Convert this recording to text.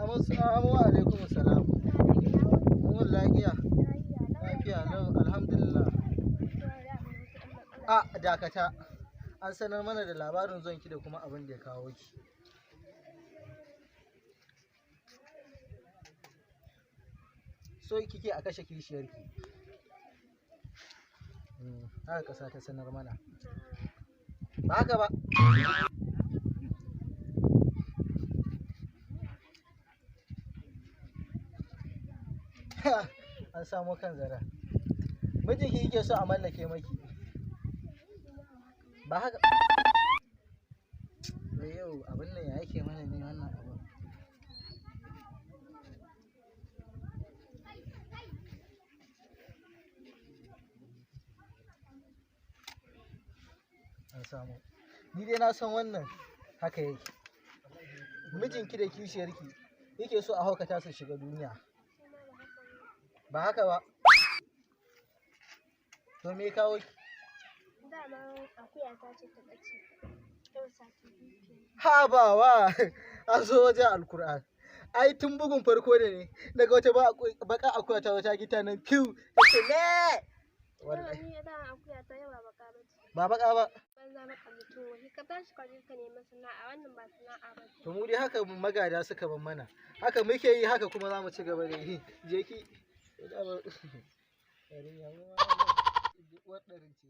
Amu alaikum salam. Mun lafiya. Lafiya lau, alhamdulillah. A dakata. An sanar mana da labarin zuwanki da kuma abin da ya kawo ki. So kike a kashe kishiyarki. Haka ƙasa ta sanar mana. Ba haka ba. An samo kan zaren. Mijinki kike so a mallake maki. Ba haka. Wai yau abin nan ya yake mana ne wannan abun. An samu. Ni dai na san wannan haka yake. Mijinki da kishiyarki yake so a haukata su shiga duniya. Ba haka ba. To me ya kawo ki? Dama akuya ta ce ta ɓace. Yau sati 2 kenan. Habawa! An zo wajen Alkur'an. Ai tun bugun farko da ne daga wata baka akuya ta wata gita nan fiw ta ce me. Wallahi. Ni dama akuya ta yawa baka bace. Ba baka ba. Banza maka mutum wani ka tashi ka je ka nemi sana'a, wannan ba sana'a ba ce. To mu dai haka magada suka ban mana. Haka muke yi, haka kuma za mu ci gaba da yi. Je ki. Yarinya mu ma uwar ɗarin ce.